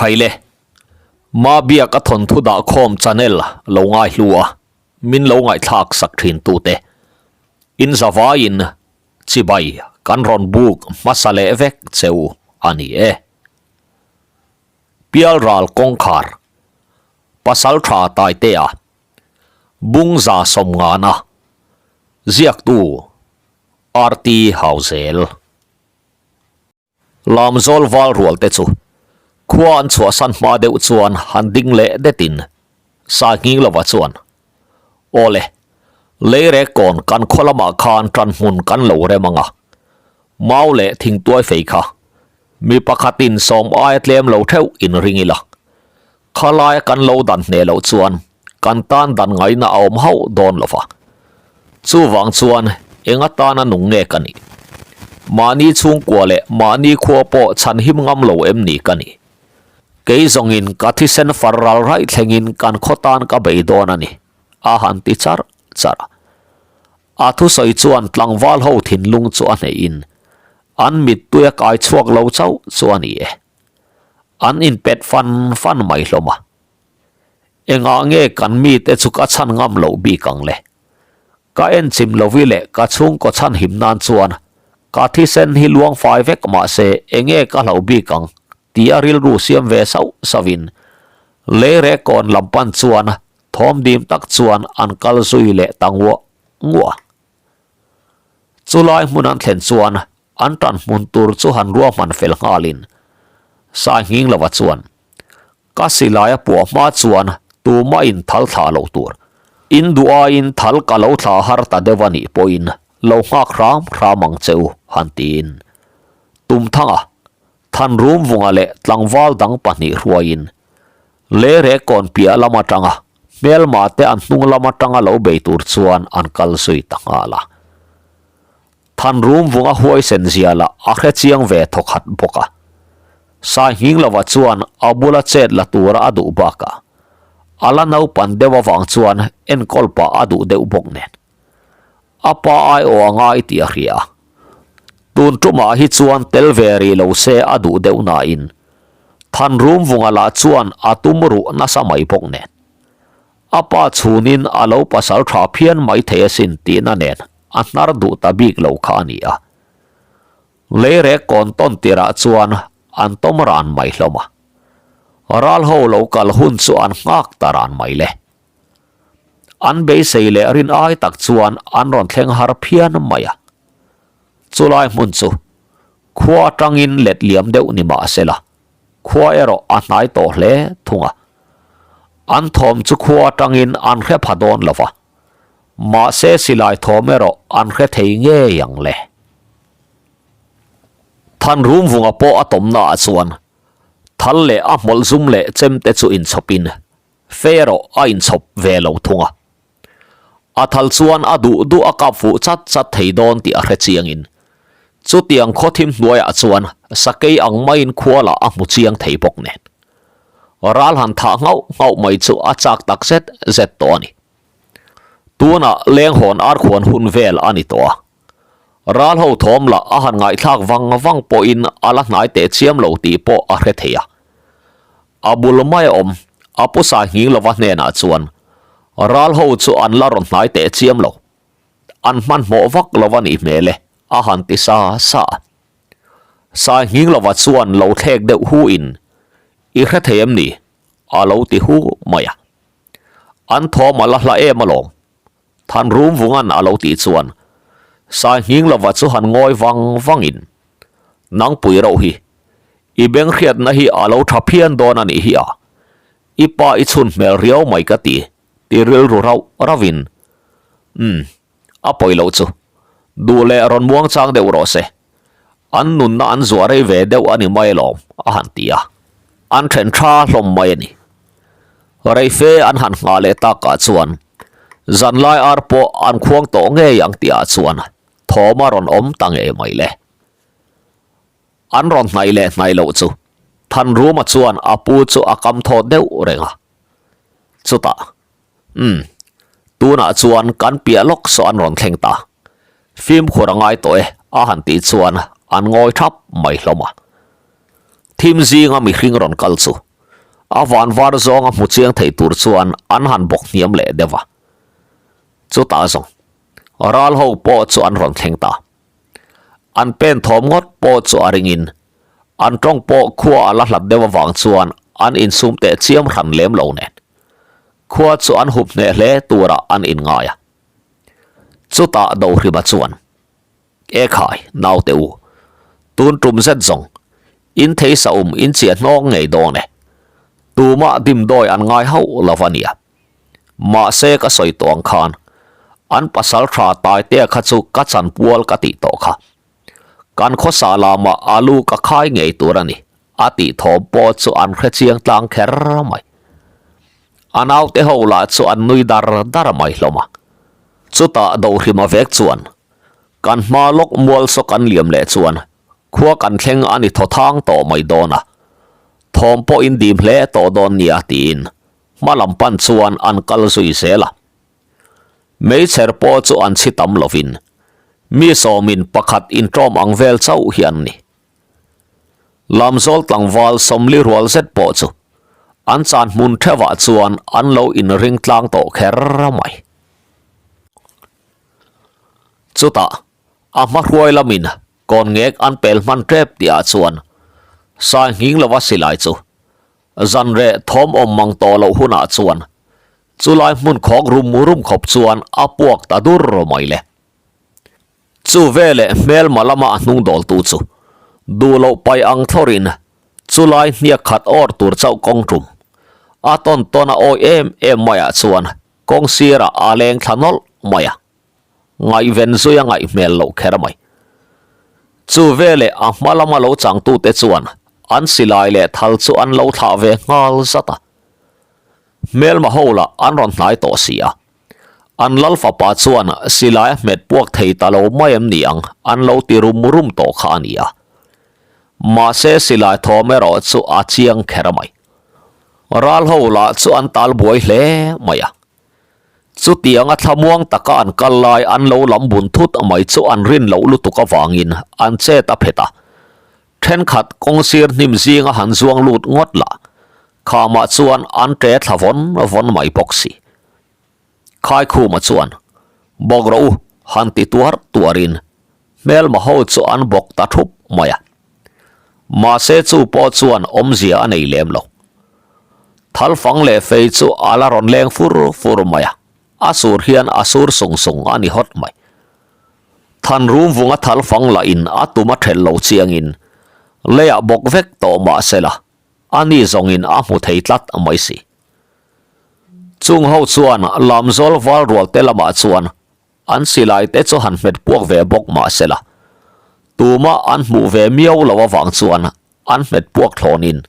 Khaile, Mabiak a thawnthu dahkhawm channel lo ngaihlu a, min lo ngaihthlak sak thin tute. In zavaiin chibai kan rawn buk hmasa leh vek cheu a ni e. Pialral kawngkhar, Pasaltha Taitea, Bungza Sawmngana, Ziaktu RT Hauzel. Lamzawl val rual te chu khua an chhuahsan hma deuh chuan han ding leh detin Sainghing lova chuan, Aw le, leirek kawn kan khaw lamah khan tan hmun kan lo rem ang a, mau leh thingtuai fei kha mi pakhatin sawm aia tlem lo theuh in ring ila, khalai kan lo dan hneh loh chuan kan tan dan ngaihna a awm hauh dawn lo va. Chuvang chuan eng atana nung nge ka nih? Mahni chhungkua leh mahni khua pawh chhan him ngam lo em ni ka nih? Kei zawngin ka thisen far ral raih thlengin kan khaw tan ka bei dawn a ni, a han ti char char a. A thusawi chuan tlangval ho thinlung chu a hnehin an mittui a kai chhuak lo chauh chu a ni e. An inpet fan fan mai hlawm a. Engah nge kan mite chu ka chhan ngam loh bik ang le? Ka en chim lovi leh ka chhungkaw chhan him nan chuan ka thisen hi luang fai vek mahse enge ka hlauh bik ang tia rilru siam ve sauh sauhin leire kawn lam pan chuan thawm dim tak chuan an kal zui leh ta nguah nguah. Chulai hmun an thlen chuan an tan hmun tur chu han ruahman fel nghalin Sainghing lova chuan Ka silai a puah hma chuan tumah in thal thlah loh tur. In duh aiin thal ka lo thlah har ta deuh a nih pawhin lo nghak hram hram ang che u, han tiin. Tumthanga, Thanrumvunga leh tlangval dang pahnih hruaiin Leire kawn piah lam atanga hmelma te an hnung lam atanga lo bei tur chuan an kal zui ta nghal a. Thanrumvunga huaisen zia lah a hre chiang ve thawkhat bawk a. Sainghing lova chuan a bula chet la tura a duh bakah a la naupan deuh avang chuan enkawl pah a duh deuh bawk nen. A pa aiawh a ngai tih a hria a. Tun tumah hi chuan tel ve rih lo se a duh deuh nain Thanrumvunga lah chuan a tum ruh nasa mai bawk nen. A pa chhunin a lo pasal tha phian mai thei asin tihna nen a hnar duh ta bik lo kha a ni a. Leirek kawn tawn tirah chuan an tawm ran mai hlawm a. Ral ho lo kal hun chu an nghak ta ran mai le. An beisei leh rin ai tak chuan an rawn thleng har phian mai a. Chulai hmun chu khua atangin let liam deuh ni mah sela, khua erawh a hnai tawh hle thung a. An thawm chu khua atangin an hre pha dawn lo va, mahse silai thawm erawh an hre thei ngei ang le. Thanrumvunga pawh a tawmna ah chuan thal leh a hmawlh zum leh chem te chu inchhawpin fe erawh a inchhawp ve lo thung a. A thal chuan a duh duh a kap fuh chat chat thei dawn tih a hre chiangin chutiang khaw thim hnuaiah chuan sakei ang maiin khualah a hmu chiang thei bawk nen. Ral han thah nghauh nghauh mai chu a chak tak zet zet tawh a ni. Tunah lenghawn arkhuan hun vel a ni tawh a. Ral ho thawm lah a han ngaihthlak vang vang pawhin a la hnai teh chiam lo tih pawh a hre thei a. A bul mai a awm, a pu Sainghing lova hnenah chuan ral ho chu an la rawn hnai teh chiam lo. An hmanhmawh vak lo a nih hmel e, a han ti sa sa a. Sainghing lova chuan lo thlek deuh hu in, I hre thei em ni? a lo ti hu mai a. An thawm a la hla em alawm. Thanrumvunga'n a lo tih chuan Sainghing lova chu han ngawi vang vangin, Nangpui rauh hi, i beng hriatna hi a lo tha phian dawn a nih hi a, i pa i chhun hmel riau mai ka ti, ti rilru rauh rauhin, Umm, a pawi loh chu, duh leh rawn muang chang deuh rawh se, an nunna an zuah rei ve deuh a ni mai alawm, a han ti a, an then tha hlawm mai a ni. Reife an han nghah leh takah chuan zanlai ar pawh an khuang tawh ngei ang tihah chuan thawm a rawn awm ta ngei mai le. An rawn hnaih leh hnaih loh chu Thanruma chuan a pu chu a kam thaw deuh reng a. Chutah, Umm, tunah chuan kan piah lawk saw an rawn thleng ta. Fimkhur a ngai tawh e a han tih chuan an ngawi thap mai hlawm a. Thim zinga mihring rawn kal chu. A van var zawnga hmu chiang thei tur chuan an han bawk hniam leh deuh a. Chutah zawng, ral ho pawh chu an rawn thleng ta. An pen thawm ngawt pawh chu a ringin, an tawng pawh khua a la hlat deuh avang chuan an insum teh chiam hran lem lo nen. Khua chu an hup hneh hle turah an inngai a. Chutah Dohrima chuan, E khai, naute u, tun tum zet zawng, in thei sa um in chiah hnawng ngei dawn e. Tumah dimdawi an ngai hauh lo a nia. Mahse ka sawi tawh ang khan, an pasal tha Taitea kha chu ka chanpual ka tih tawh kha. Kan khawsa lamah alu ka khai ngei tur a ni, a tih thawm pawh chu an hre chiang tlang kher mai. A naute ho lah chu an nui dar dar mai hlawm a. Chutah Dohrima vek chuan, Kan hma lawk mual saw kan liam leh chuan khua kan thleng a ni thaw thang tawh mai dawn a, thawm pawh in dim hle tawh dawn nia tiin hma lam pan chuan an kal zui zel a. Meichher pawh chu an chhi tam lovin mi sawmin pakhat inṭawm ang vel chauh hi an ni. Lamzawl tlangval sawmli rual zet pawh chu an chan hmun theuhah chuan an lo inring tlang tawh kher mai. Chutah a hma hruai lamin kawn ngek an pel hman tep tihah chuan sai nghing lova silai chu zan reh thawm awm mang tawh loh hunah chuan chulai hmun khawk rum rum khawp chuan a puak ta dur mai le. Chu veleh hmelma lama a hnung dawltu chu duh loh paih ang thlawrin chulai hniak khat awr tur chauh kawng tum a tawn tawn a awi em em maiah chuan kawng sirah a leng thla nawlh mai a, ngaihven zui a ngaih hmel loh kher mai. Chu veleh a hma lama lo changtute chuan an silai leh thal chu an lo thlah ve nghal zat a, hmelma ho lah an rawn hnai tawh si a. An lal fapa chuan silai a hmet puak thei ta lo mai em ni ang an lo ti rum rum tawh kha a ni a. Mahse silai thawm erawh chu a chiang kher mai. Ral ho lah chu an tal buai hle mai a. Chutianga thlamuang taka an kal lai an lo lam bun thut mai chu an rin loh lutuk avangin an chet a phet a. Thenkhat kawngsir hnim zinga han zuang lut ngawt lah khamah chuan an ṭe thla vawn vawn mai bawk si. Khaikhuma chuan, Bawk rawh u, han ti tuar tuarin hmelma ho chu an bawk ta thup mai a. Mahse chu pawh chuan awmzia a nei lem lo. Thalfang leh fei chu a la rawn leng fur fur mai a, a sur hian a sur sung sung a ni hawt mai. Than rum vunga thalfang lah in a tum a ṭhelh lo chiangin leiah bawk vek tawh mahsela a ni zawngin a hmu thei tlat mai si. Chung ho chuan Lamzawl val rual te lamah chuan an silai te chu han hmet puak ve bawk mahsela tumah an hmuh ve miau lo avang chuan an hmet puak thlawnin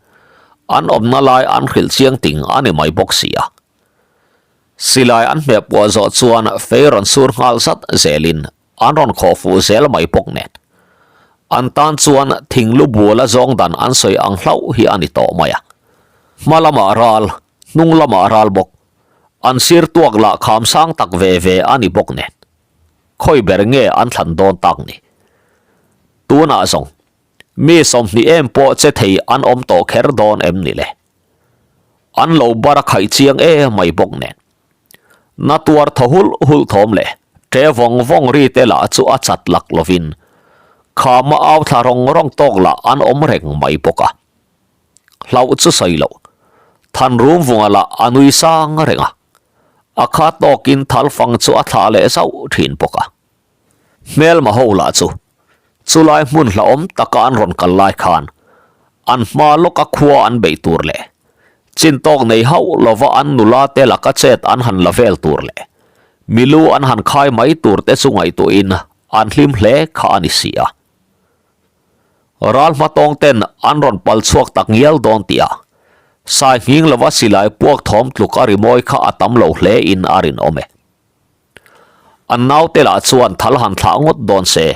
an awmna lai an hrilh chiang ting a ni mai bawk si a. Silai an hmeh puah zawh chuan fei rawn sur nghal zat zelin an rawn khawh fuh zel mai bawk nen. An tan chuan thing lu bul a zawng dan an sawi ang hlauh hi a ni tawh mai a. Hma lamah ral, hnung lamah ral bawk. An sir tuak lah kham sang tak ve ve a ni bawk nen. Khawi ber nge an thlan dawn tak ni? Tunah zawng, mi 20 em pawh che thei an awm tawh kher dawn em ni le? An lo bar a khaih chiang em mai bawk nen. Na tuar thaw hulh hulh thawm leh ṭe vawng vawng ri te lah chu a chat lak lovin khama au thla rawng rawng tawk lah an awm reng mai bawk a. Hlauh chu sawi loh, than rum vunga lah a nui sang reng a, a kha tawkin thalfang chu a thlah leh zauh thin bawk a. Hmelma ho lah chu chulai hmun hlauhawm taka an rawn kal lai khan an hma lawka khua an beih tur leh chin tawk nei hauh lova an nula te laka chet an han la vel tur leh milu an han khai mai tur te chu ngaihtuahin an hlim hle kha a ni si a. Ral hmatawng ten an rawn pal chhuak tak ngial dawn tih a, sai nghing lova silai puak thawm tluk a rimawi kha a tam lo hle in a rinawm e. An naute lah chuan thal han thlah ngawt dawn se,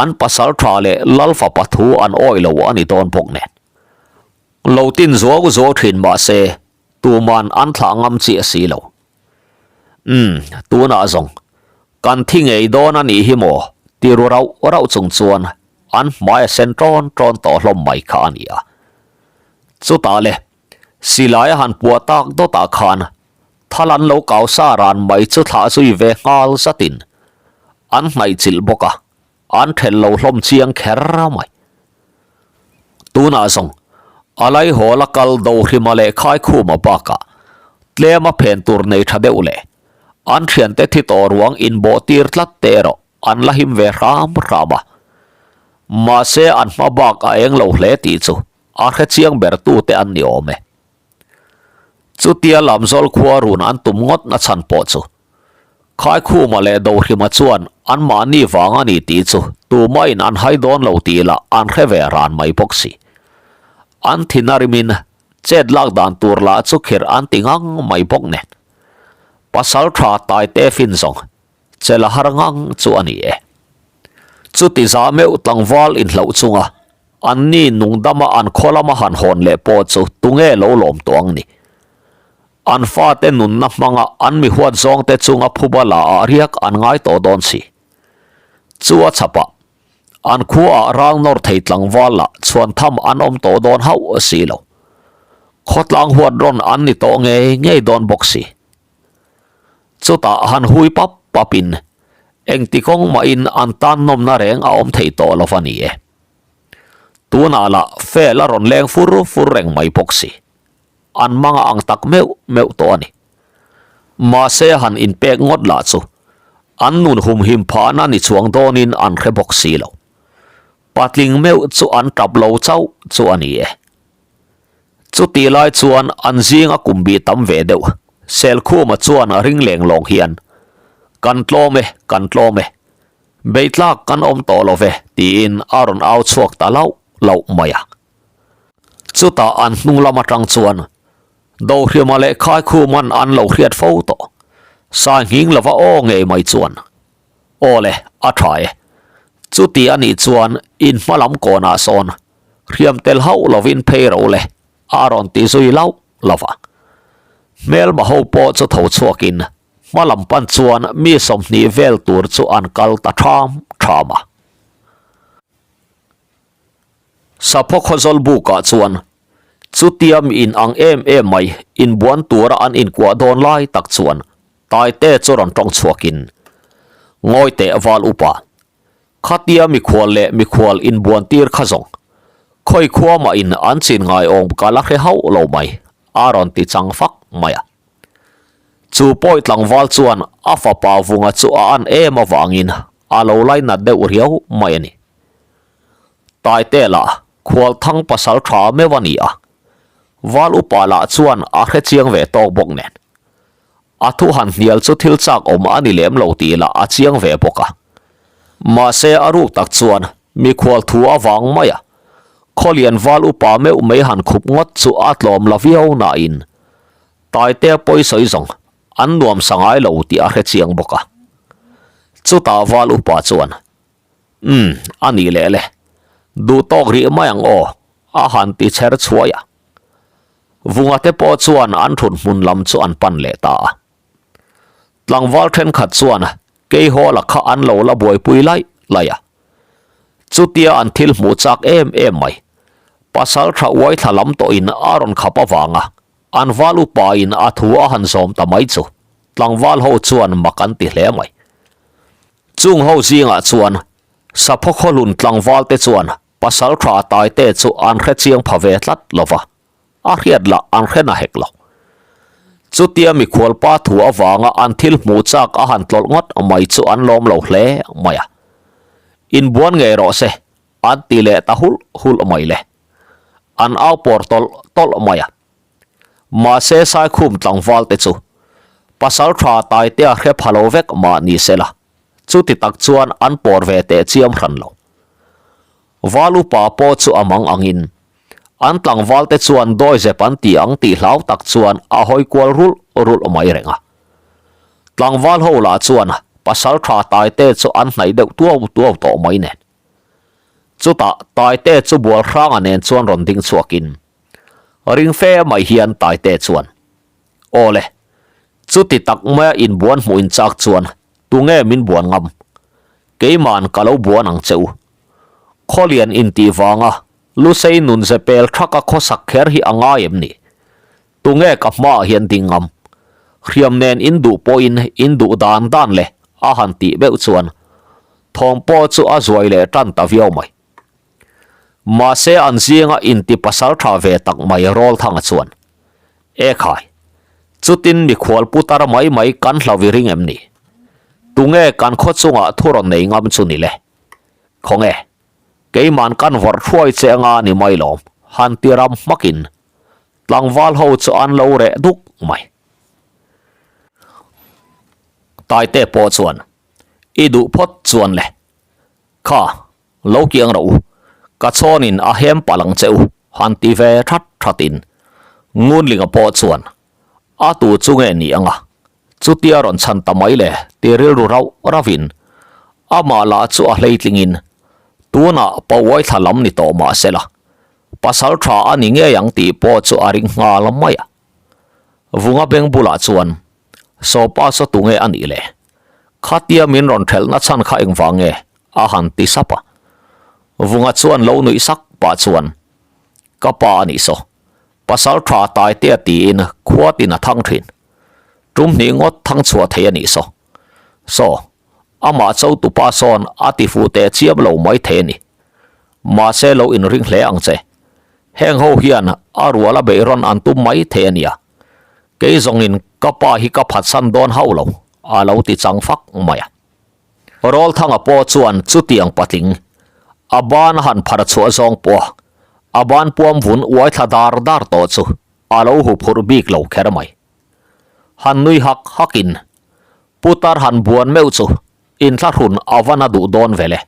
an pasal tha leh lal fapa thu an awih lo a ni dawn bawk nen. Lo tin zuau zuau thin mah se, tuman an thlah ngam chiah si lo. Umm, tunah zawng, kan thi ngei dawn a nih hi maw? ti ru rauh rauh chung chuan an hmai a sen ṭawn ṭawn tawh hlawm mai kha a ni a. Chutah le. Silai a han puah tak dawtah khan thal an lo kau sa ran mai chu thlah zui ve nghal zatin an hnaih chilh bawk a, an thelh lo hlawm chiang kher mai. Tunah zawng a laihawl a kal Dohrima leh Khaikhuma bakah tlem a phen tur nei tha deuh leh an thiante thi tawh ruang inbawh tir tlat te erawh an la him ve hram hram a. Mahse an hma bak a eng lo hle tih chu a hre chiang ber tute an ni awm e. Chutia Lamzawl khua run an tum ngawt na chhan pawh chu Khaikhuma leh Dohrima chuan anmahni vang a ni tih chu tumahin an hai dawn lo tih lah an hre ve ran mai bawk si. An thin a rimin chet lak dan tur lah chu khirh an ti ngang mai bawk nen. Pasal tha Taite fin zawng che la har ngang chu a ni e. Chuti zah meuh tlangval inhlauh chunga anni nungdama an khaw lama han hawn leh pawh chu tunge lo lawm tawh ang ni. An fate nunna hmanga an mi huat zawngte chunga phuba la ah riak an ngai tawh dawn si. Chu a chhapah, an khuaah ral nawr thei tlangval lah chhuan tham an awm tawh dawn hauh si lo. Khawtlang huat rawn an ni tawh ngei ngei dawn bawk si. Chutah han hui pap papin engti kawng mahin an tan nawmna reng a awm thei tawh lo va ni e. Tunah lah fel a rawn leng fur fur reng mai bawk si. An manga ang tak meuh meuh tawh a ni. Mahse han inpek ngawt lah chu an nun humhim phahna ni chuang dawnin an hre bawk si lo. Patling meuh chu an tap lo chauh chu a ni e. Chutih lai chuan an zinga kum bih tam ve deuh Selkhuma chuan a ring leng lawng hian, Kan tlawm e, kan tlawm e. Beitlak kan awm tawh lo ve, tiin a rawn au chhuak ta lauh lauh mai a. Chutah an hnung lam atang chuan Dohrima leh Khaikhuman an lo hriat fo tawh. Sai nghing lova aw ngei mai chuan, Aw le, a tha e. Chuti a nih chuan in hma lam kawnah sawn hriam tel hauh lovin phei ro le, a rawn ti zui lauh lauh a. Hmelma ho pawh chu tho chhuakin hma lam pan chuan mi 20 vel tur chu an kal ta ṭham ṭham a. Sapho khawzawl bukah chuan chutia mi in ang em em mai inbuan tura an inkuah dawn lai tak chuan Taite chu rawn tawng chhuakin, Ngawi teh val upa, khatia mikhual leh mikhual inbuan tir kha zawng, khawi khua mah in an chin ngai awm ka la hre hauh lo mai, a rawn ti chang fak mai a. Chu pawi tlangval chuan a fapa vunga chu a an em avangin a lo lainat deuh riau mai a ni. Taite lah khualthang pasal tha meuh a ni a, val upa lah chuan a hre chiang ve tawk bawk nen. A thu han hnial chu thil chak awm a ni lem lo tih lah a chiang ve bawk a. Mahse a ruk tak chuan mikhual thu avang mai a, Khawlian val upa meuh mai han khup ngawt chu a tlawm la viau nain Taitea pawisawi zawng an nuam sa ngai lo tih a hre chiang bawk a. Chutah val upa chuan Umm, a nih leh le. Duh tawk rih mai ang aw, a han ti chher chhuai a. Vunga te pawh chuan an thut hmun lam chu an pan leh ta a. Tlangval thenkhat chuan Keihawla kha an lo la buaipui laih laih a. Chutia an thil hmuh chak em em mai. Pasal tha uai thla lam tawhin a rawn khap avanga an val upain a thu a han zawm ta mai chu tlangval ho chuan mak an ti hle mai. Chung ho zingah chuan Sapho khawhlun tlangval te chuan pasal tha Taite chu an hre chiang pha ve tlat lo va, a hriat lah an hre na hek lo. Chutia mikhual pa thu avanga an thil hmuh chak a han tlawlh ngawt mai chu an lawm lo hle mai a. Inbuan ngei rawh se, an ti leh ta hulh hulh mai le. An au pawr tawlh tawlh mai a. Mahse Saikhum tlangval te chu pasal tha Taitea hre pha lo vek mah ni se la, chuti tak chuan an pawr ve teh chiam hran lo. Val upa pawh chu a mang angin an tlangval te chuan dawizep an ti ang tih hlau tak chuan a hawi kual rulh rulh mai reng a. Tlangval ho lah chuan pasal tha Taite chu an hnaih deuh tuau tuau tawh mai nen. Chutah Taite chu Bualhranga nen chuan rawn ding chhuakin Ring fe mai hian Taite chuan, Aw le, chuti tak maia inbuan hmuh in chak chuan tunge min buan ngam? Keima'n ka lo buan ang che u. Khawlian intih vanga Lusei nun ze pel thaka khawsak kher hi a ngai em ni? Tunge ka hmaah hian ding ngam? Hriam nen in duh pawhin in duh dan dan le a han tih beuh chuan thawm pawh chu a zuai leh tan ta viau mai. Mahse an zinga inti pasal tha ve tak mai Rawlthanga chuan, E khai, chutin mikhual putar mai mai kan hlau i ring em ni? Tunge kan khaw chungah thu rawn nei ngam chu ni le? Khawnge, keiman kan vawrh hruai che anga ni mai lawm, han ti ram hmakin tlangval ho chu an lo reh duk mai. Taite pawh chuan, I duh phawt chuan le, kha, lo kiang rawh u, ka chhawnin a hem palh ang che u, han ti ve that thatin Ngunlinga pawh chuan, A tu chu nge ni anga? Chutia rawn chhan ta mai le ti rilru rauh rauhin amah lah chu a hleitlingin tunah Pauai thla lam ni tawh mah sela pasal tha a ni ngei ang tih pawh chu a ring nghal mai a. Vunga beng bulah chuan Sawpa saw tunge a nih le? Khatia min rawn thelhna chhan kha engvang nge? a han ti sap a. Vunga chuan lo nuih sak pah chuan Ka pa a nih saw, pasal tha Taitea tiin khuatin a thang thin. Tum hnih ngawt thang chhuah thei a nih saw. Saw, amah cho tupa sawn a ti fuh teh chiam lo mai thei a ni. Mahse lo inring hle ang che. Heng ho hian a rual a beih rawn an tum mai thei a nia. Kei zawngin ka pa hi ka phatsan dawn hauh lo, a lo ti chang fak mai a. Rawlthanga pawh chuan chutiang patling a ban a han phar chhuah zawng pawh a ban puam vun uai thla dar dar tawh chu a lo hu phurh bik lo kher mai. Han nui hak hakin putar han buan meuh chu inthlahrun a va na duh dawn ve le.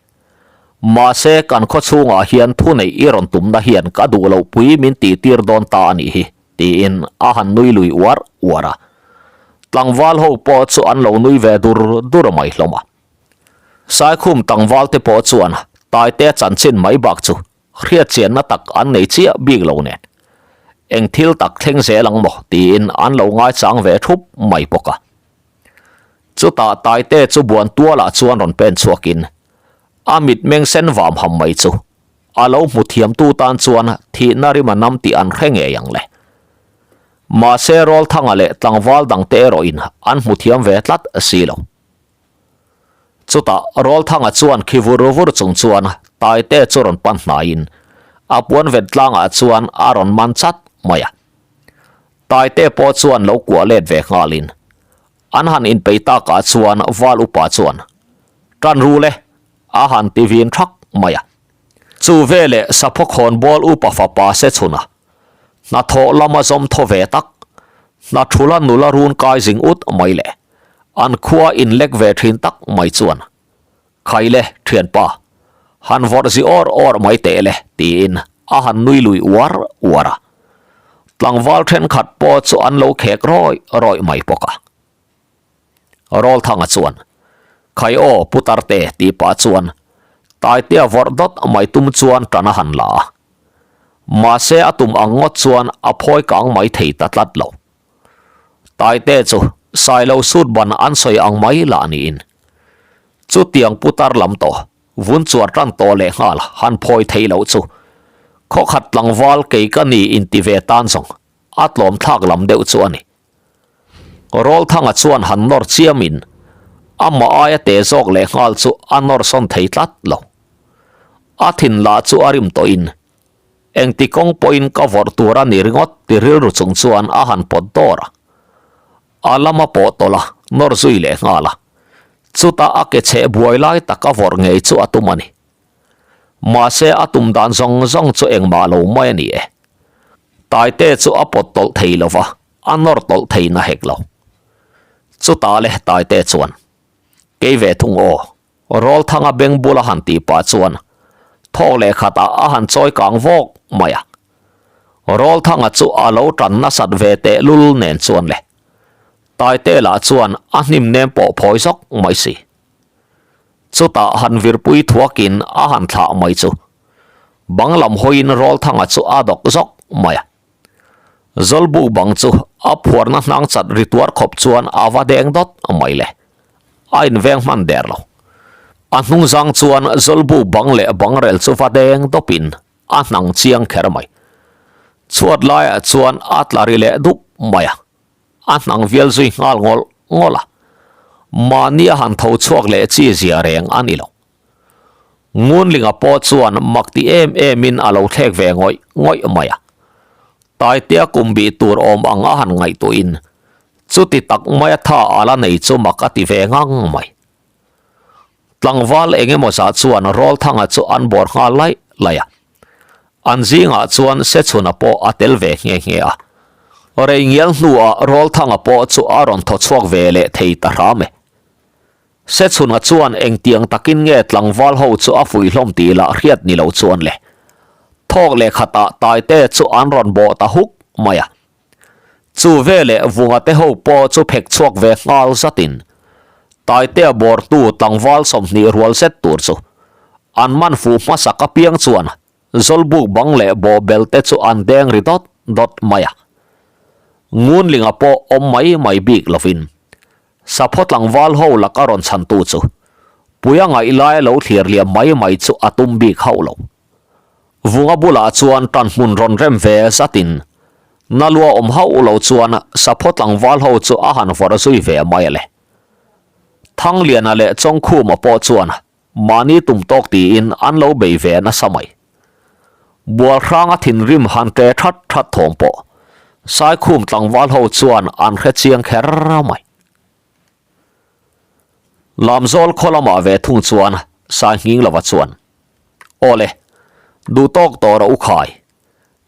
Mahse kan khaw chhungah hian thuneih i rawn tumna hian ka duh loh pui min tih tir dawn ta a nih hi tiin a han nui lui uar uar a. Tlangval ho pawh chu an lo nui ve dur dur mai hlawm a. Saikhum tlangval te pawh chuan Taitea chanchin mai bak chu Hriatchianna tak an nei chiah bik lo nen, eng thil tak thleng zel ang maw tiin an lo ngaichang ve thup mai bawk a. Chutah Taite chu buan tualah chuan rawn pen chhuakin a mitmeng sen vam ham mai chu a lo hmu thiamtu tan chuan thihna rim a nam tih an hre ngei ang le. Mahse Rawlthanga leh tlangval dangte erawhin an hmu thiam ve tlat si lo. Chutah Rawlthanga chuan khi vur vur chung chuan Taite chu rawn pan hnaiin a puan vet tlangah chuan a rawn man chat mai a. Taite pawh chuan lo kuah let ve nghalin an han inpeih takah chuan Val upa chuan Tan ru le a han ti vin thak mai a. Chu veleh Saphaw khawnbawl upa fapa se chhuna hnathawh lama zawm thaw ve tak hna thula nula run kai zing ut mai le an khua in lek ve thin tak mai chuan Khai le thianpa han vawrh zi awr awr mai teh le tiin a han nui lui uar uar a. Tlangval thenkhat pawh chu an lo khek rawih rawih mai bawk a. Rawlthanga chuan, Khai aw Putarte tih pah chuan Taitea vawrh dawt mai tum chuan tan a han la a. Mahse a tum ang ngawt chuan a phawi kang mai thei ta tlat lo. Taite chu Sailo sut ban an sawi ang mai lah niin chutiang putar lam tawh vun chuar tan tawh leh nghal han phawi thei loh chu khawkhat tlangval kei ka ni inti ve tan zawng a tlawm thlak lam deuh chu a ni. Rawlthanga chuan han nawr chiamin amah aia te zawk leh nghal chu a nawr sawn thei tlat lo. A thin lah chu a rim tawhin engti kawng pawhin ka vawrh tur a ni ringawt ti rilru chung chuan a han pawt dawr a. A lama pawh tawlh a, nawr zui leh nghal a. Chutah a ke chheh buai lai tak a vawrh ngei chu a tum a ni. Mahse a tum dan zawng zawng chu engmah lo mai a ni e. Taite chu a pawt tawlh thei lo va, a nawr tawlh thei na hek lo. Chutah le Taite chuan, Kei ve thung aw, Rawlthanga beng bula han tih pah chuan thawk leh khatah a han chawi kang vawk mai a. Rawlthanga chu a lo tan nasat ve tehlul nen chuan le Taite lah chuan a hnim nem pawh phawi zawk mai si. Chutah han virpui thuakin a han thlah mai chu bang lam hawiin Rawlthanga chu a dawk zawk mai a. Zawlbuk bang chu a phuarna hnang chat ri tuar khawp chuan a va deng dawt mai le. A inveng hman der lo. A hnung zang chuan zawlbuk bang leh bangrel chu va deng dawpin a hnang chiang kher mai. Chhuat laiah chuan a tla ri leh dup mai a, a hnang vial zui nghal ngawlh ngawlh a, mahni a han tho chhuak leh chi zia reng a ni lo. Ngunlinga pawh chuan mak ti em emin a lo thlek ve ngawih ngawih mai a, Taitea kum bih tur awm ang a han ngaihtuahin chuti tak maia tha a la nei chu mak a ti ve ngang mai. Tlangval eng emaw zah chuan Rawlthanga chu an bawr nghal laih laih a. An zingah chuan Sechhuna pawh a tel ve nghe nghe a. Rei ngial hnuah Rawlthanga pawh chu a rawn thaw chhuak ve leh thei ta hram e. Sechhuna chuan engtiang takin nge tlangval ho chu a fuih hlawm tih lah hriat ni lo chuan le. Thawk leh khatah Taite chu an rawn bawh ta huk mai a. Chu veleh Vunga te ho pawh chu phek chhuak ve nghal zatin Taitea bawrtu tlangval 20 rual zet tur chu an man fuh hmasak apiang chuan Zawlbuk bang leh bawhbel te chu an deng ri dawt dawt mai a. Ngunlinga pawh awm mai mai bik lovin Sapho tlangval ho laka rawn chhantu chu Puia ngaih laia lo thlir liam mai mai chu a tum bik hauh lo. Vunga bulah chuan tan hmun rawn rem ve zatin Nalua awm hauh lo chuan Sapho tlangval ho chu a han vawrh zui ve mai a le. Thangliana leh Chawngkhuma pawh chuan mahni tum tawk tiin an lo bei ve nasa mai. Bualhranga thinrim han ṭe that that thawm pawh Saikhum tlangval ho chuan an hre chiang kher mai. Lamzawl khaw lamah ve thung chuan Sainghing lova chuan, Aw le, duh tawk tawh rawh u khai.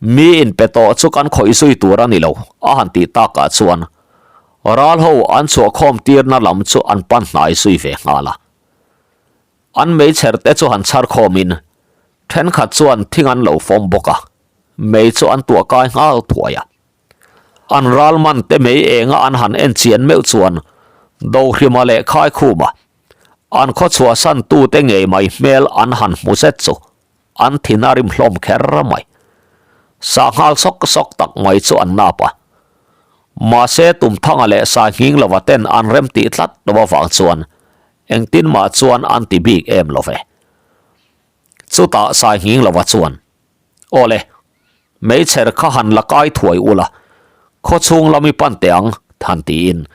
Mi inpe tawh chu kan khawih zui tur a ni lo, a han tih takah chuan ral ho an chhuahkhawm tirna lam chu an pan hnai zui ve nghal a. An meichher te chu han chhar khawmin thenkhat chuan thing an lo fawm bawk a, mei chu an tuah kai nghal thuai a. An ral man te mei enga an han en chian meuh chuan Dohrima leh Khaikhuma an khaw chhuahsan tute ngei mai hmel an han hmu zet chu an thin a rim hlawm kher mai. Sah nghal sawk sawk tak mai chu an nap a. Mahse Tumthanga leh Sainghing lova ten an rem tih tlat lo avang chuan engtin mah chuan an ti bik em lo ve. Chutah Sainghing lova chuan, Aw le, meichher kha han la kai thuai ula, khawchhung lam i pan teh ang, han tiin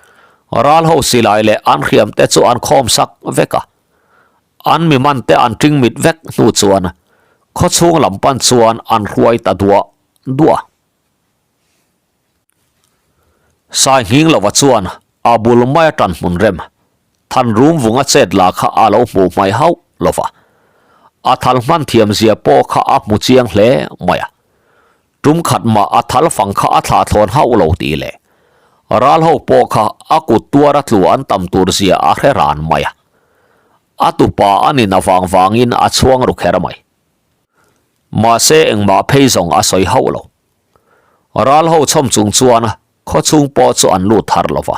ral ho silai leh an hriam te chu an khawm sak vek a. An mi man te an ṭing mit vek hnu chuan khawchhung lam pan chuan an hruai ta duah duah. Sainghing lova chuan a bul maia ṭan hmun rem Thanrum vunga chet la kha a lo hmuh hmai hauh lova. A thal hman thiam zia pawh kha a hmu chiang hle mai a. Tum khat mah a thal fang kha a thlah thlawn hauh lo tih leh ral ho pawh kha a kut tuara tlu an tam tur zia a hre ran mai a. A tupa a nin avang vangin a chhuang ru kher mai. Mahse engmah phei zawng a sawi hauh lo. Ral ho chhawm chung chuan khaw chhung pawh chu an lut thar lo va.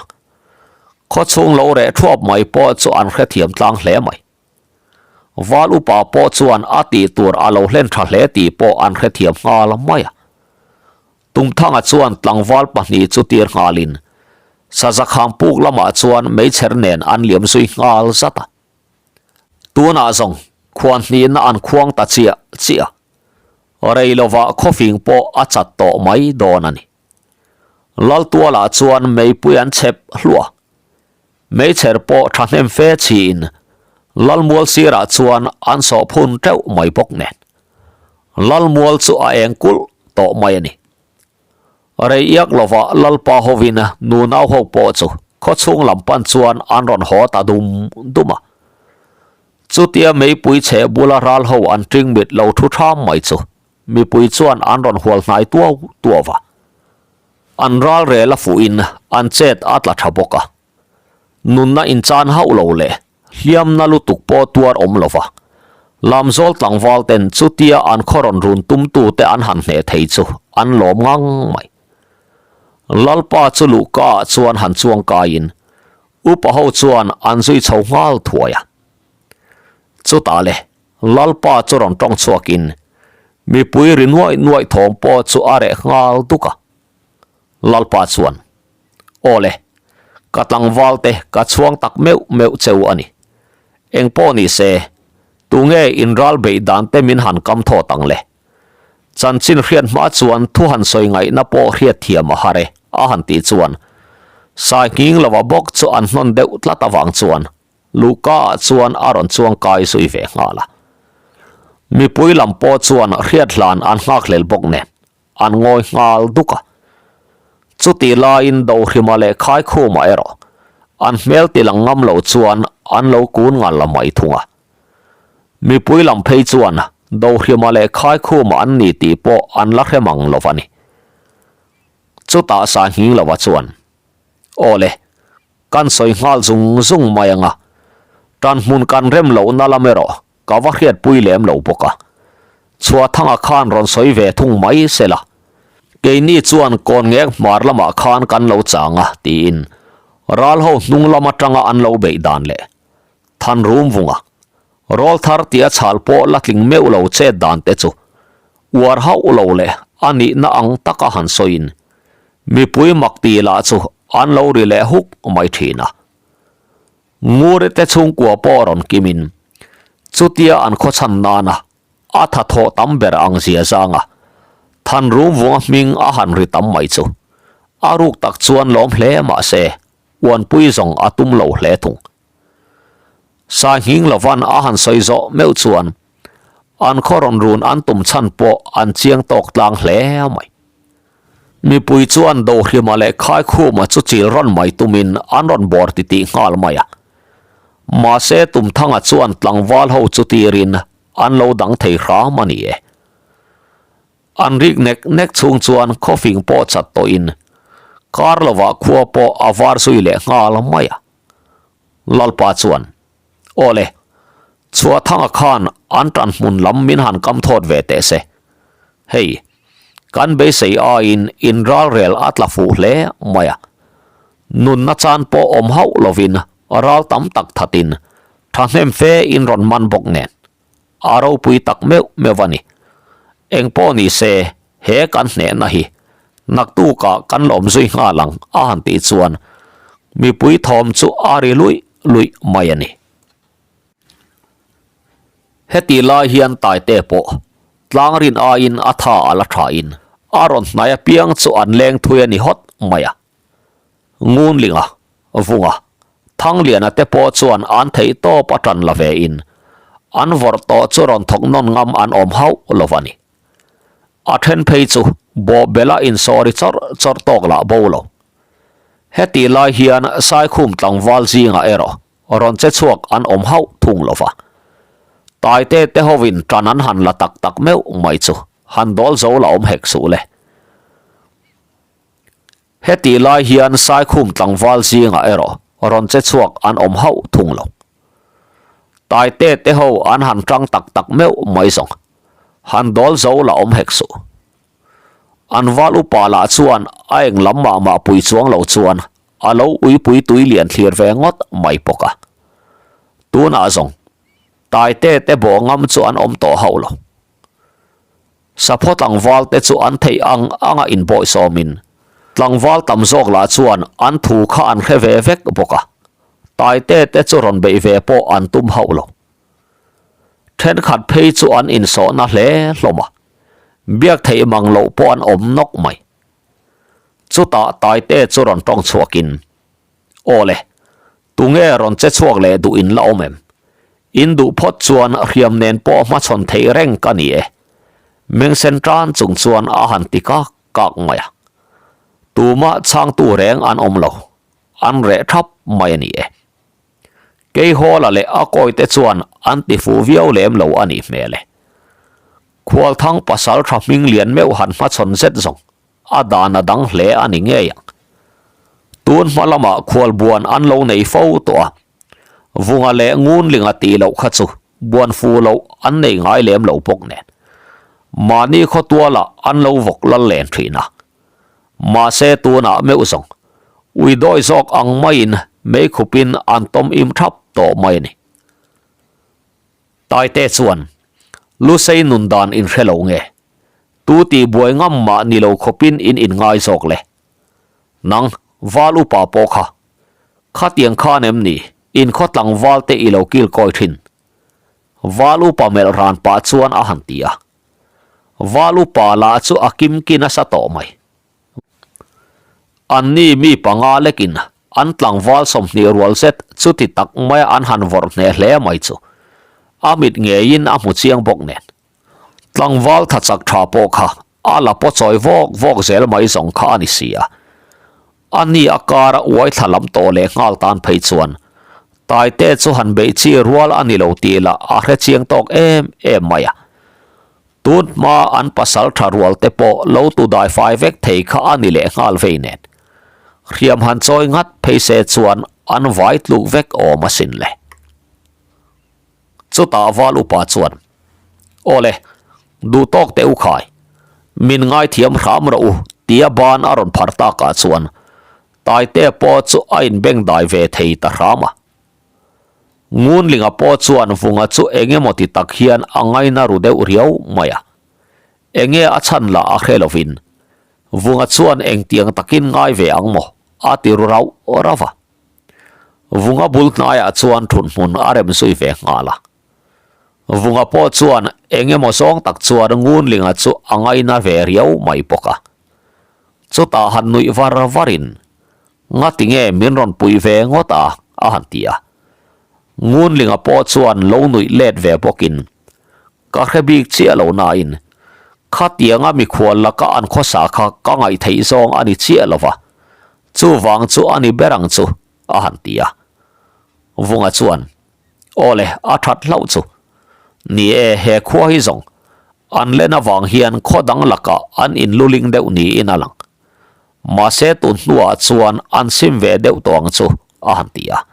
Khaw chhung lo reh thuap mai pawh chu an hrethiam tlang hle mai. Val upa pawh chuan a tih tur a lo hlen tha hle tih pawh an hrethiam nghal mai a. Tumthanga chuan tlangval pahnih chu tir nghalin Sazakhang puk lamah chuan meichher nen an liam zui nghal zat a. Tunah zawng khuan hnihna an khuang ta chiah chiah a. Rei lovah khawfing pawh a chat tawh mai dawn a ni. Laltualah chuan meipui an chhep hluah a. Meichher pawh thahnem fe chhiin Lalmual sirah chuan an sawh phun teuh mai bawk nen. Lalmual chu a eng kulh tawh mai a ni. Rei iak lovah Lalpa hovin nunau ho pawh chu khawchhung lam pan chuan an rawn haw ta dum dum a. Chutia meipui chhe bula ral ho an ṭing mit lo thu ṭham mai chu mipui chuan an rawn hual hnai tuau tuau a. An ral rel a fuhin an chet a tla tha bawk a. Nunna inchan hauh lo leh hliamna lutuk pawh tuar awm lo va. Lamzawl tlangval ten chutia an khaw rawn run tumtu te an han hneh thei chu an lawm ngang mai. Lalpa chu luhka ah chuan han chuang kaiin upa ho chuan an zui chho nghal thuai a. Chutah le Lalpa chu rawn tawng chhuakin mipui ri nuaih nuaih thawm pawh chu a reh nghal duk a. Lalpa chuan, Aw le, ka tlangval te ka chhuang tak meuh meuh cheu a ni. Eng pawh ni se, tunge inral beih dan te min han kam thawt ang le? Chanchin hriat hma chuan thu han sawi ngaihna pawh hriat thiam a har e. a han tih chuan Sainghing lova bawk chu an hnawn deuh tlat avang chuan Luhka ah chuan a rawn chuang kai zui ve nghal a. Mipui lam pawh chuan hriat hlan an nghakhlel bawk nen an ngawi nghal duk a. Chutih laiin Dohrima leh Khaikhuma erawh an hmel tilang ngam lo chuan an lo kun ngal la mai thung a. Mipui lam phei chuan Dohrima leh Khaikhuma an ni tih pawh an la hre mang lo va ni. Chutah Sahnghing lova chuan, Aw le, kan sawi nghal zung zung mai ang a, tanhmun kan rem lohna lam erawh ka va hriatpui lem lo bawk a. Chhuahthanga khan rawn sawi ve thung mai se la, keini chuan kawn ngek hmar lamah khan kan lo chang a, tiin ral ho hnung lam atanga an lo beih dan leh Thanrum vunga rawlthar tia chhal pawh la tling meuh lo chet dan te chu uar hauh lo leh a nihna ang taka han sawiin mipui mak ti lah chu an lo ri leh huk mai thin a. Nguri te chhungkua pawh rawn kimin chutia an khawchhan nana a tha thawh tam ber ang zia zanga Thanrum vunga hming a han ri tam mai chu a ruk tak chuan lawm hle mah se uanpui zawng a tum lo hle thung. Sainghing lovan a han sawi zawh meuh chuan an khaw rawn run an tum chhan pawh an chiang tawk tlang hle mai. Mipui chuan Dohrima leh Khaikhuma chu chil rawn mai tumin an rawn bawr titih nghal mai a. Mahse Tumthanga chuan tlangval ho chu tirin an lo dang thei hram a ni e. An rik nek nek chhung chuan khawfing pawh chat tawhin kar lovah khua pawh a var zui leh nghal mai a. Lalpa chuan, Aw le, Chhuahthanga khan an tan hmun lam min han kam thawt ve teh se. Hei, kan beisei aiin in ralrel a tla fuh hle mai a. Nunna chan pawh awm hauh lovin ral tam tak thatin thahnem fe in rawn man bawk nen. A ropui tak meuh meuh a ni. Engpawh ni se, he kan hnehna hi naktukah kan lawm zui nghal ang a han tih chuan mipui thawm chu a ri luih luih mai a ni. Heti lai hian Taite pawh tlang rin aiin a tha a la thain a rawn hnai apiang chu an leng thui a ni hawt mai a. Ngunlinga, Vunga, Thangliana te pawh chuan an theih tawp a tan la ve in an vawrh tawh chu rawn thawk nawn ngam an awm hauh lo a ni. A then phei chu bawhbela insawri chawrh chawrh tawk lah bo lo. Hetih lai hian Saikhum tlangval zingah erawh rawn che chhuak an awm hauh thung lo va. Taite te hovin tan an han la tak tak meuh mai chu han dawl zo la awm hek suh le. Hetih lai hian Saikhum tlangval zingah erawh rawn che chhuak an awm hauh thung lo. Taite te ho an han tang tak tak meuh mai zawng, han dawl zo la awm hek suh. An val upa lah chuan a eng lam mah mah pui chuang lo chuan a lo uipui tui lian thlir ve ngawt mai bawk a. Tunah zawng Taite te bawh ngam chu an awm tawh hauh lo. Saphaw tlangval te chu an theih ang anga inbawihsawmin, tlangval tam zawk lah chuan an thu kha an hre ve vek bawk a, Taite te chu rawn beih ve pawh an tum hauh lo. Thenkhat phei chu an insawhna hle hlawm a, biak theih mang loh pawh an awm nawk mai. Chutah Taite chu rawn tawng chhuakin, Aw le, tunge rawn che chhuak leh duh in la awm em? In duh phawt chuan hriam nen pawh hmachhawn theih reng ka ni e. Mengsen tan chung chuan a han ti kak kak mai a. Tumah chhangtu reng an awm lo, an reh thap mai a ni e. Keihawla leh a kawite chuan an ti fuh viau lem lo a nih hmel e. Khualthang pasal tha hming lian meuh han hmachhawn zet zawng. A dan a dang hle a ni ngei ang. Tun hma lamah khualbuan an lo nei fo tawh a, Vunga leh Ngunlinga tih loh kha chu buan fu loh an nei ngai lem lo bawk nen. Mahni khawtualah an lo vawk lal len thin a. Mahse tunah meuh zawng, ui dawi zawk ang maiin meikhupin an tawm im thap tawh mai a ni. Taite chuan, Lusei nun dan inhre lo nge? Tu tih buai ngam mah ni lo khawpin in inngai zawk le. Nang, val upa pawh kha. Khatiang khan em ni, in khaw tlangval te i lo kil kawi thin. Val upa melh ran pah chuan a han ti a. Val upa lah chu a kim ki nasa tawh mai. Anni mi panga lekin an tlangval 20 rual zet chuti tak maia an han vawrh hneh hle mai chu a mit ngeiin a hmu chiang bawk nen. Tlangval tha chak tha pawh kha a la paw chawi vawk vawk zel mai zawng kha a ni si a. A ni a kara uai thla lam tawh leh nghal tan phei chuan Taite chu han beih chi rual a ni lo tih lah a hre chiang tawk em em mai a. Tun hma an pasal tha rual te pawh lo tu dai fai vek thei kha a ni leh nghal vei nen. Hriam han chawi ngat phei se chuan an vai tluk vek awm asin le. Chutah val upa chuan, Aw le, duh tawk teh u khai, min ngaithiam hram rawh u, tia ban a rawn phar takah chuan Taitea pawh chu a inbeng dai ve thei ta hram a. Ngunlinga pawh chuan Vunga chu eng emaw ti tak hian a ngaina ru deuh riau mai a. Enge a chhan lah a hre lovin, Vunga chuan engtiang takin ngai ve ang maw? a ti ru rauh rauh a. Vunga bul hnaiah chuan thunhmun a rem zui ve nghal a. Vunga pawh chuan eng emaw zawng tak chuan Ngunlinga chu a ngaina ve riau mai bawk a. Chutah han nuih var varin, Ngati nge min rawn puih ve ngawt a? a han ti a. Ngunlinga pawh chuan lo nuih let ve bawkin, Ka hre bik chiah lo nain, khatianga mikhual laka an khawsa kha ka ngaihtheih zawng a ni chiah lo va, chuvang chu a ni ber ang chu, a han ti a. Vunga chuan, Aw le, a that hlauh chu. Ni e, he khua hi zawng, an len avang hian khaw dang lakah an inluling deuh niin a lang. Mahse tun hnuah chuan an sim ve deuh tawh ang chu, a han ti a.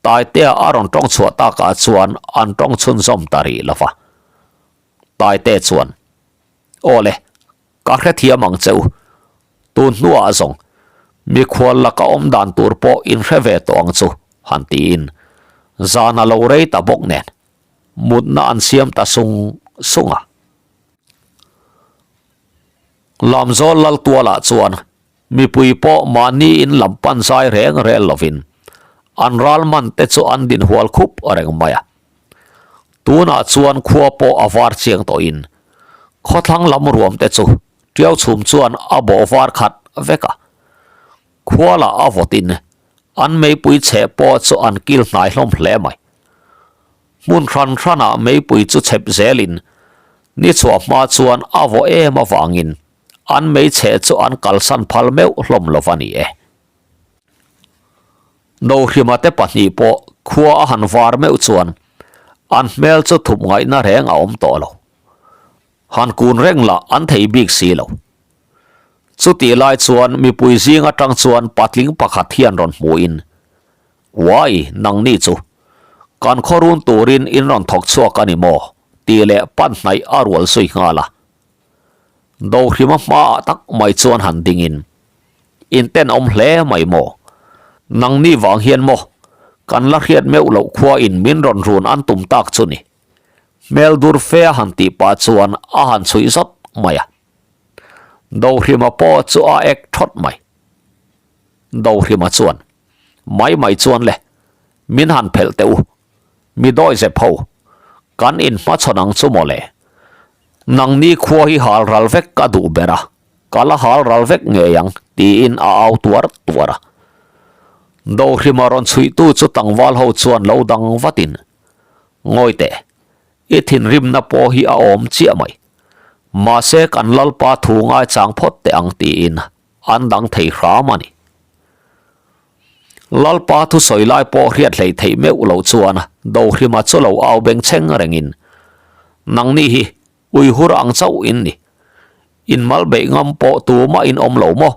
Taitea a rawn tawng chhuah takah chuan an tawng chhunzawm ta rih lo va. Taite chuan, Aw le, ka hrethiam ang che u. Tun hnuah zawng, mikhual laka awm dan tur pawh in hre ve tawh ang chu, han tiin zan a lo rei ta bawk nen, mutna an siam ta sung sung a. Lamzawl Laltualah chuan Mipui pawh mahni in lam pan zai reng rel lovin an ral man te chu an din hual khup reng mai a. Tunah chuan khua pawh a var chiang tawhin khawthlang lam ruam te chu tiau chhum chuan a bawh var khat vek a. Khua lah a vawtin an meipui chheh pawh chu an kil hnai hlawm hle mai. Hmun hran hranah meipui chu chhep zelin ni chhuah hma chuan a vawh em avangin An hmeichhe chu an kalsan phal meuh hlawm lo va ni e. Nohrima te pahnih pawh khua a han var meuh chuan an hmel chu thup ngaihna reng a awm tawh lo. Han kun reng lah an thei bik si lo. Chutih lai chuan mipui zing atang chuan patling pakhat hian rawn hmuhin, Uai, nangni chu kan khaw run turin in rawn thawk chhuak a ni maw? tih leh pan hnaih a rual zui nghal a. Dohrima hmaah tak mai chuan han dingin, In tenawm hle mai maw? Nangni vang hian maw kan la hriat meuh loh khua in min rawn run an tum tak chu ni. Hmel dur fe a han tih pah chuan a han chhuih zawt mai a. Dohrima pawh chu a ek thawt mai. Dohrima chuan, Mai mai chuan le, min han phelh teh u. Mi dawi zep ho, kan inhmachhawn ang chu maw le? Nangni khua hi hal ral vek ka duh ber a, ka la hal ral vek ngei ang, tiin a au tuar tuar a. Dohrima rawn chhuihtu chu tlangval ho chuan lo dang vatin, Ngawi teh, i thinrimna pawh hi a awm chiah mai. Mahse kan Lalpa thu ngaichang phawt teh ang tiin an dang thei hram a ni. Lalpa thusawi lai pawh hriat hleih theih meuh loh chuan Dohrima chu lo au beng chheng rengin, Nangni hi uihur ang chauh in ni. In mal beih ngam pawh tumah in awm lo maw?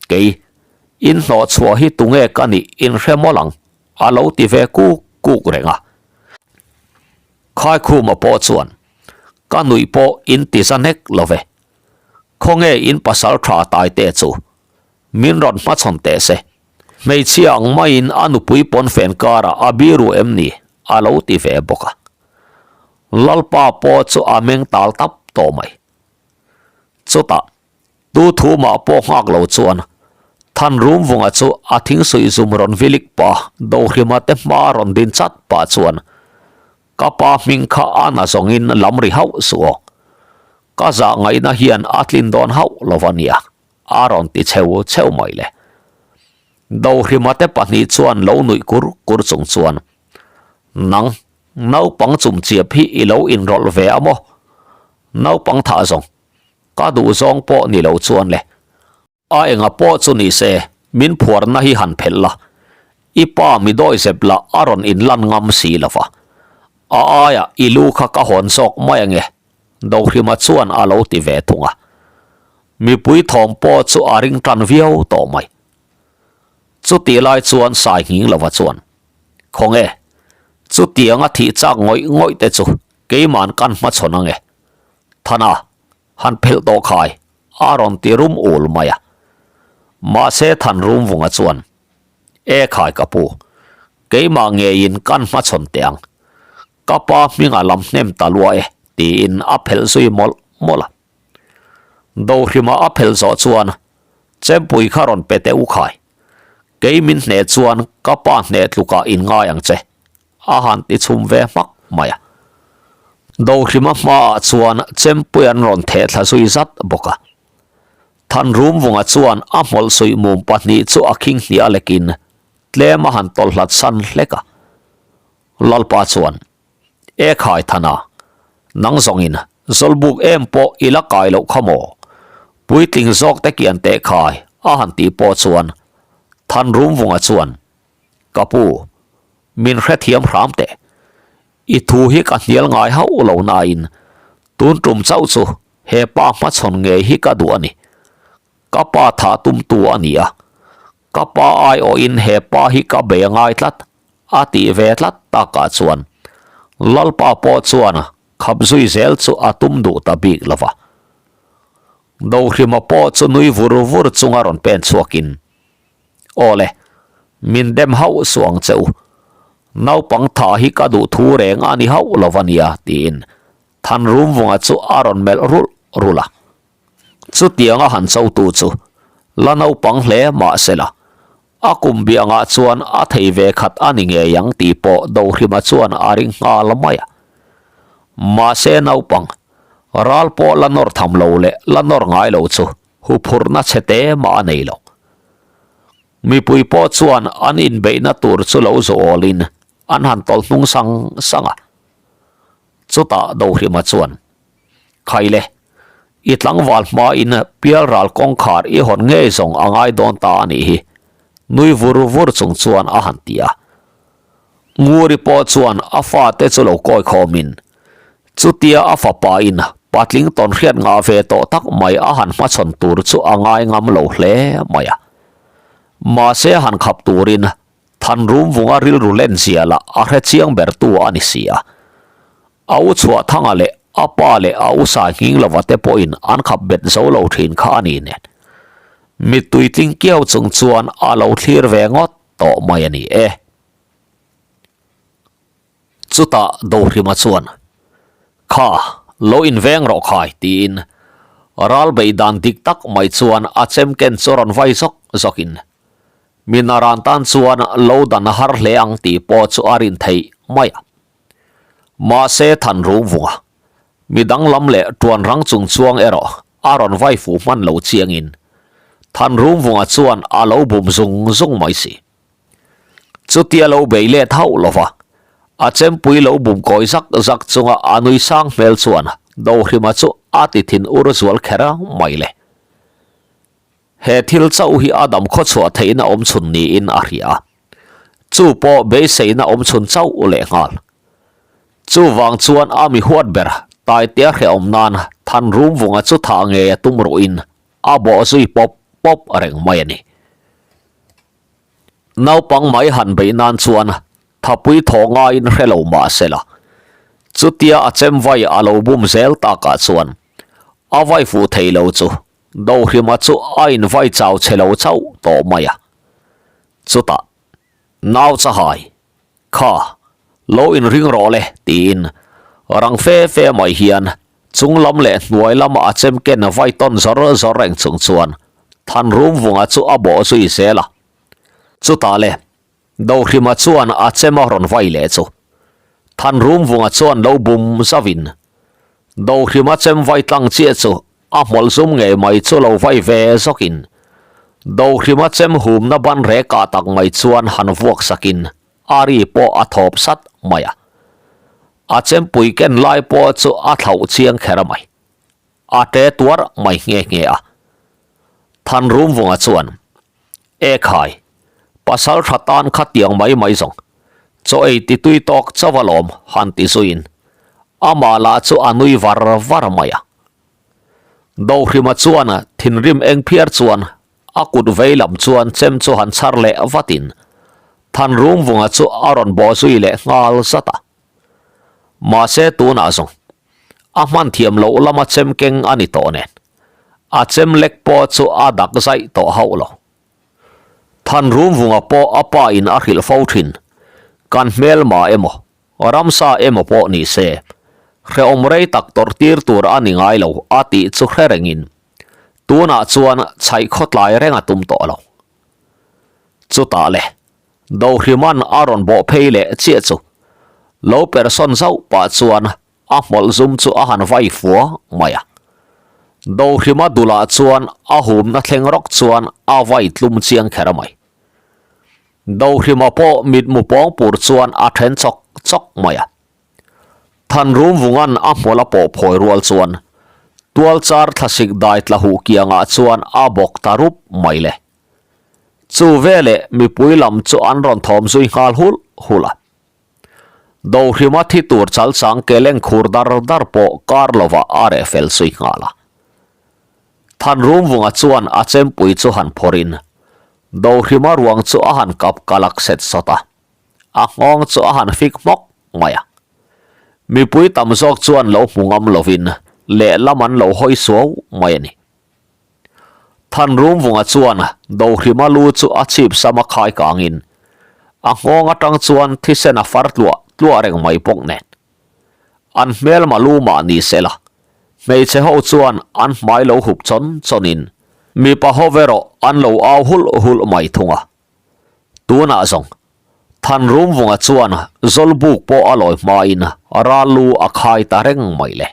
Kei, in hnawh chhuah hi tunge ka nih in hre mawlh ang, a lo ti ve kuk kuk reng a. Khaikhuma pawh chuan, Ka nuih pawh in ti za nek lo ve. Khawnge in pasal tha Taite chu? Min rawn hmachhawn teh se. Hmeichhia ang maiin a nupui pawnfen karah a biru em ni? a lo ti ve bawk a. Lalpa pawh chu a meng tal tap tawh mai. Chutah, tu thu mah pawh nghak lo chuan Thanrumvunga chu a thingsuih zum rawn vilik pa Dohrima te hma rawn din chat pah chuan Ka pa hming kha a na zawngin lam ri hauh suh aw. Ka zah ngaihna hian a tlin dawn hauh lo va nia. a rawn ti cheu cheu mai le. Dohrima te pahnih chuan lo nuih kur kur chung chuan, Nang, naupang chumchiap hi i lo inrawlh ve a maw? Naupang thah zawng, ka duh zawng pawh ni lo chuan le. A enga pawh chu ni se, min phuarna hi han phelh la, i pa mi dawi zep lah a rawn inlan ngam si lo va. A aiah i lu kha ka hawn zawk mai ange, Dohrima chuan a lo ti ve thung a. Mipui thawm pawh chu a ring tan viau tawh mai. Chutih lai chuan Sai nghing lova chuan, Khawnge, chutianga thih chak ngawih ngawih te chu keiman kan hmachhawn ange. Thana, han phelh tawh khai, a rawn ti rum ul mai a. Mahse Thanrumvunga chuan, E khai ka pu, keimah ngeiin kan hmachhawn teh ang. Ka pa hming a lam hnem ta lua e, tiin a phelh zui mawlh mawlh a. Dohrima a phelh zawh chuan, Chempui kha rawn pe teh u khai. Kei min hneh chuan ka pa hneh tlukah in ngai ang che, a han ti chhum ve hmak mai a. Dohrima hmaah chuan Chempui an rawn theh thla zui zat bawk a. Thanrumvunga chuan a hmawlh suih mum pahnih chu a khing hniah lekin tlem a han tawlh hlat san hlek a. Lalpa chuan, E khai Thana, nang zawngin zawlbuk em pawh i la kai loh kha maw? Puitling zawk te kian teh khai a han tih pawh chuan Thanrumvunga chuan, Ka pu, min hrethiam hram teh. I thu hi ka hnial ngai hauh lo nain tun tum chauh chu he pa hmachhawn ngei hi ka duh a ni. Ka pa thah tumtu a ni a, ka pa aiawhin he pa hi ka bei a ngai tlat a tih ve tlat takah chuan Lalpa pawh chuan khap zui zel chu a tum duh ta bik lo va. Dohrima pawh chu nui vur vur chunga rawn pen chhuakin, Aw le, min dem hauh suh ang che u. Naupang tha hi ka duh thu reng a ni hauh lo va nia, tiin Thanrumvunga chu a rawn melh rulh rulh a. Chutianga han chotu chu la naupang hle mah sela, a kum biangah chuan a thei ve khat a ni ngei ang tih pawh Dohrima chuan a ring nghal mai a. Mahse naupang, ral pawh la nawr tham lo leh la nawr ngai lo chu huphurhna chhe te mah a nei lo. Mipui pawh chuan an inbeihna tur chu lo zawhawlin an han tawlh hnung sang sang a. Chutah Dohrima chuan, Khaile, i tlangval hmain pialral kawngkhar i hawn ngei zawng a ngai dawn ta a nih hi, nui vur vur chung chuan a han ti a. Nguri pawh chuan a fate chu lo kawi khawmin, chutia a fapain patling tawn hriat ngah ve tawh tak mai a han hmachhawn tur chu a ngai ngam lo hle mai a. Mahse han khap turin Thanrumvunga rilru len zia lah a hre chiang bertu a ni si a. A u chhuah thanga leh a pa leh a u sai nghing lova te pawhin an khap bet zo lo thin kha a ni nen. Mittui tling kiau chung chuan a lo thlir ve ngawt tawh mai a ni e. Chutah Dohrima chuan, Kha, lo inveng rawh khai tiin ral beih dan dik tak mai chuan a chem ken chu rawn vai zawk zawkin mi naran tan chuan lo dan a har hle ang tih pawh chu a rin theih mai a. Mahse Thanrumvunga, mi danglam leh tuan rang chung chuang erawh a rawn vai fuh hman lo chiangin Thanrumvunga chuan a lo bum zung zung mai si. Chutia lo bei let hauh lo va, a chempui lo bum kawi zak zak chunga a nui sang hmel chuan Dohrima chu a ti thin ur zual kher mai le. He thil chauh hi a dam khawchhuah theihna awm chhun niin a hria a, chu pawh beiseina awm chhun chauh leh nghal. Chuvang chuan a mi huat ber Taitea hrehawm nan Thanrumvunga chu thah ngei a tum ruhin a bawh zui pawp pawp reng mai a ni. Naupang mai han beih nan chuan thapui thawh ngaiin hre lo mah se la, chutia a chem vai a lo bum zel takah chuan a vai fuh thei lo chu Dohrima chu a invai chau chhe lo chauh tawh mai a. Chutah, Nau chahai, kha, lo inring rawh le tiin rang fe fe mai hian chung lam leh hnuai lama a chem ken vai tawn zawr zawr reng chung chuan Thanrumvunga chu a bawh zui zel a. Chutah le, Dohrima chuan a chem a rawn vai leh chu Thanrumvunga chuan lo bum zauhin Dohrima chem vai tlang chiah chu. a hmawlh zum ngei mai chu lo vai ve zawkin Dohrima chem humna ban rekah tak mai chuan han vuak sakin a ri pawh a thawp sat mai a. A chempui ken lai pawh chu a thlauh chiang kher mai. A ṭe tuar mai nghe nghe a. Thanrumvunga chuan, E khai, pasal tha tan kha tiang mai mai zawng, chaw ei ti tui tawk chauh alawm han ti zuiin amah lah chu a nui var var mai a. Dohrima chuan thinrim eng phiar chuan a kut vei lam chuan chem chu han chhar leh vatin Thanrumvunga chu a rawn bawh zui leh nghal zat a. Mahse tunah zawng a hman thiam loh lama chem keng a ni tawh nen a chem lek pawh chu a dak zaih tawh hauh lo. Thanrumvunga pawh a pa in a hrilh fo thin, kan hmelma emaw, ramsa emaw pawh ni se, hrehawm rei tak tawrh tir tur a ni ngai lo a tih chu hre rengin tunah chuan chhaih khawtlai reng a tum tawh lo. Chutah le, Dohriman a rawn bawh phei leh chiah chu lo persawn zauh pah chuan a hmawlh zum chu a han vai fua mai a. Dohrima dulah chuan a humna thleng rawk chuan a vai tlum chiang kher mai. Dohrima pawh mitmu pawng pur chuan a then chawk chawk mai a. Thanrumvungan a hmawlh a pawh phawi rual chuan tualchar thlasik dai tla huh kiangah chuan a bawk ta rup mai le. Chu veleh mipui lam chu an rawn thawm zui nghal hulh hulh a. Dohrima thi tur chalchang ke leng khur dar dar pawh kar lovah a reh fel zui nghal a. Thanrumvunga chuan a chempui chu han phawrhin Dohrima ruang chu a han kap kalak set sawt a, a nghawng chu a han fik hmawk mai a. Mipui tam zawk chuan lo hmu ngam lovin lehlam an lo hawi suau mai a ni. Thanrumvunga chuan Dohrima lu chu a chhip sam a khai kangin a nghawng atang chuan thisen a far tluah tluah reng mai bawk nen. An hmelma lu mah ni se la, hmeichhe ho chuan an hmai lo hup chawn chawnin mipa ho erawh an lo au hulh hulh mai thung a. Tunah zawng Thanrumvunga chuan Zawlbuk pawh a lawi hmain ral lu a khai ta reng mai le.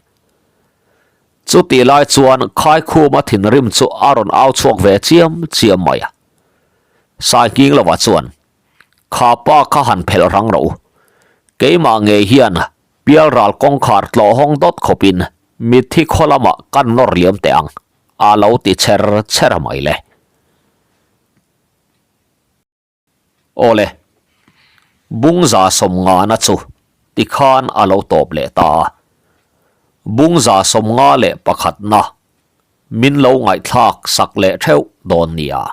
Chutih lai chuan Khaikhuma thinrim chu a rawn au chhuak ve chiam chiam mai a. Saihnging lova chuan, Kha pa kha han phelh rang rawh u. Keimah ngei hian pialral kawngkhar tlawh hawng dawt khawpin mitthi khaw lamah kan nawr liam teh ang, a lo ti cher cher mai le. Awle, Bungza sawmngana chu tikhan a lo tawp leh ta a. Bungza 51na min lo ngaihthlak sak leh theuh dawn nia.